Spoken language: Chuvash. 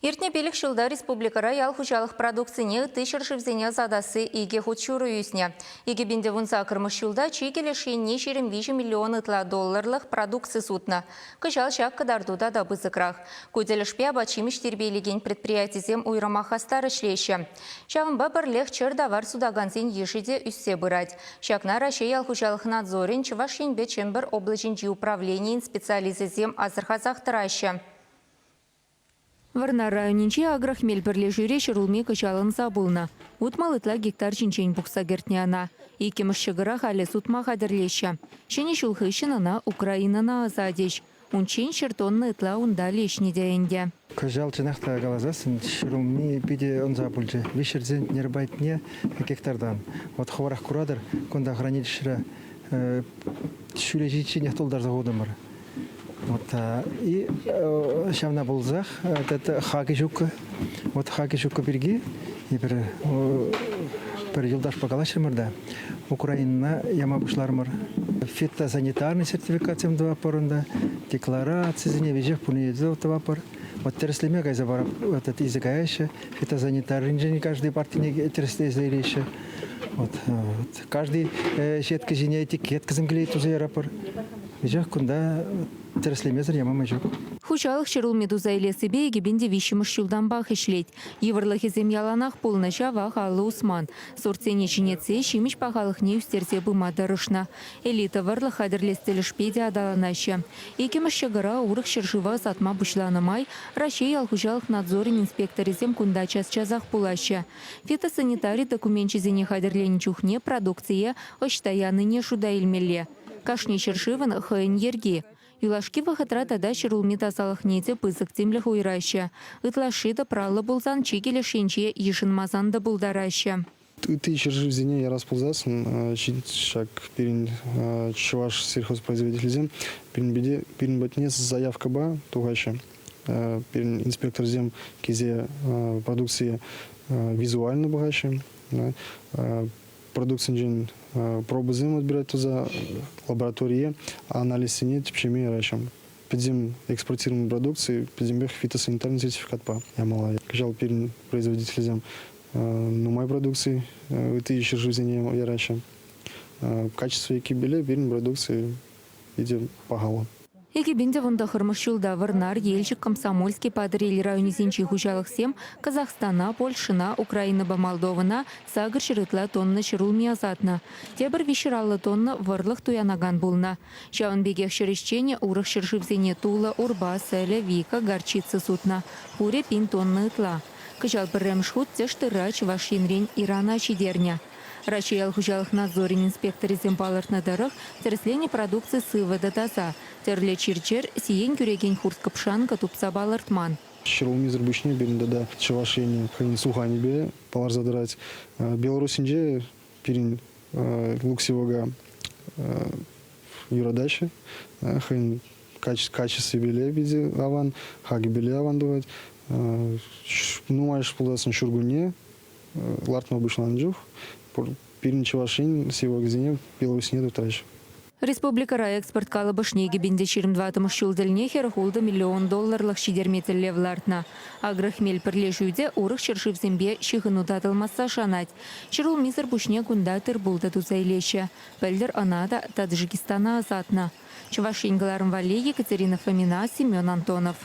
Иртнӗ пилӗк ҫулта республикӑра ял хуҫалӑх продукцине ытти ҫӗршывсене ӑсатасси икӗ хут ҫурӑ ӳснӗ. 2018-мӗш ҫулта чикӗ леш енне 23 миллион ытла долларлӑх продукци сутнӑ. Кӑҫал ҫак кӑтарту тата пысӑкрах. Ку тӗлӗшпе апат-ҫимӗҫ тирпейлекен предприятисем уйрӑмах хастар ӗҫлеҫҫӗ. Ҫавӑнпа пӗрлех чӗр тавар сутакансен йышӗ те ӳссе пырать. Ҫакна Раҫҫей ял хуҫалӑх надзорӗн Чӑваш Енпе Чӗмпӗр облаҫӗнчи управленийӗн специалисчӗсем асӑрхасах тӑраҫҫӗ. Вӑрнар районӗнчи Агрохмель пӗрлешӳре ҫӗрулми кӑҫал ӑнса пулнӑ. 60 ытла гектар ҫинчен пухса кӗртнӗ ӑна. Иккӗмӗш ҫӑкӑра халӗ сутма хатӗрлеҫҫӗ. Ҫӗнӗ ҫул хыҫҫӑн ӑна Украинӑна ӑсатӗҫ. Унччен ҫӗр тонна ытла унта леҫнӗ те ӗнтӗ. Кӑҫал чӑнах та каласассӑн ҫӗрулми питӗ ӑнса пулчӗ. Виҫҫӗр центнер патне гектартан. Вот хӑвӑрах куратӑр, кунта хранилищӗре ҫӳле ҫитичченех тултарса хутӑмӑр. Вот, и ҫавна пулсах этот хакӗ ҫуккӑ. Вот хакӗ ҫуккӑ пирки эпир пӗр юлташпа калаҫрӑмӑр та Украинӑна яма пуҫларӑмӑр. Фитосанитарный сертификатсем тӑватпӑр унта, декларацисене веҫех пурне те тӑватпӑр. Вот тӗрӗслеме кайса парап, этот илсе каяҫҫӗ. Фитосанитаринчен каждый партине тӗрӗслесе илеҫҫӗ. Вот, каждый сетка ҫине этикеткӑсем клеить туса яратпӑр. Веҫех кунта тӗрӗслемесӗр яма май ҫук. Хуҫалӑх ҫӗрулми туса илессипе 2003-мӗш ҫултанпах ӗҫлет. Йывӑрлӑхӗсем яланах пулнӑ, ҫавах алӑ усман. Сортсене ҫӗнетсе ҫимӗҫ пахалӑхне ӳстерсе пыма тӑрӑшнӑ. Элита вӑрлӑх хатӗрлес тӗлӗшпе те аталанаҫҫӗ. Иккӗмӗш ҫӑкӑра урӑх ҫӗршыва ӑсатма пуҫланӑ май Раҫҫей ял хуҫалӑх надзорӗн инспекторӗсем кунта час-часах пулаҫҫӗ. Фитосанитари докуменчӗсене хатӗрленӗ чухне продукцие ӑҫта янине шута илмелле. Кашни ҫӗршывӑн хӑйӗн йӗрки. Юлашки вӑхӑтра тата ҫӗрулми тасалӑхне те пысӑк тимлӗх уйӑраҫҫӗ. Ытлашши тӑпраллӑ пулсан чикӗ леш енче йышӑнмасан та пултараҫҫӗ. Ытти ҫӗршывсене ярас пулсассӑн ҫак пирӗн чӑваш сельхозпроизводителӗсем пирӗн патне заявкӑпа тухаҫҫӗ. Пирӗн инспекторсем килсе продукцие визуально пӑхаҫҫӗ. Продукцинчен пробӑсем отбирать туса лабораторие анализсене тӗпчеме яраҫҫӗ. Пӗтӗм экспортируемой продукци пӗтӗмпех фитосанитарный сертификатпа ямалла. Кӑҫал пирӗн производительсем нумай продукци ытти ҫӗршывсене яраҫҫӗ. Качество еккипеле пирӗн продукци питӗ пахаллӑ. 2019-мӗш ҫулта Вӑрнар, Елчӗк, Комсомольски, Патӑрьел районӗсенчи хуҫалӑхсем Казахстана, Польшӑна, Украинӑпа Молдовӑна 800 ытла тонна ҫӗрулми ӑсатнӑ. Тепӗр 350 тонна вӑрлӑх туянакан пулнӑ. Ҫавӑн пекех ҫӗр ӗҫченӗ урӑх ҫӗршывсене тулӑ, урпа, сӗлӗ, вика, горчица сутнӑ. Пурӗ пин тонна ытла. Кӑҫал пӗрремӗш хут тӗш тырра Чӑваш Енрен Ирана ҫитернӗ. Раҫҫей ял хуҫалӑх надзорӗн инспекторӗсем палӑртнӑ тӑрӑх, тӗрӗсленӗ продукци сывӑ та таса. Тӗрлӗ чир-чӗр, сиен кӳрекен хурт-кӑпшанкӑ тупса палӑртман. Ҫӗрулмисӗр пуҫне пирӗн тата Чӑваш Енӗн хӑйӗн суханӗпе палӑрса тӑрать. Белоруссинче пирӗн лук-севока юратаҫҫӗ. Хӑйӗн качествипеле питӗ аван, хакӗпеле аван тӑвать. Нумайӑш пулсассӑн ҫуркунне лартма пуҫланӑ чух пирӗн Чӑваш Ен севокӗсене Белоруссине турттараҫҫӗ. Республикӑра экспорт калӑпӑшне 2024-мӗш ҫул тӗлне 46 миллион долларлӑх ҫитерме тӗллев лартнӑ. Агрохмель пӗрлешӳ те урӑх ҫӗршывсемпе ҫыхӑну татӑлмасса шанать. Ҫӗрулмисӗр пуҫне кунта тыр-пул та туса илеҫҫӗ. Пӗлтӗр ӑна та Таджикистана ӑсатнӑ. Чӑваш Ен кӑларӑм валли Екатерина Фомина, Семен Антонов.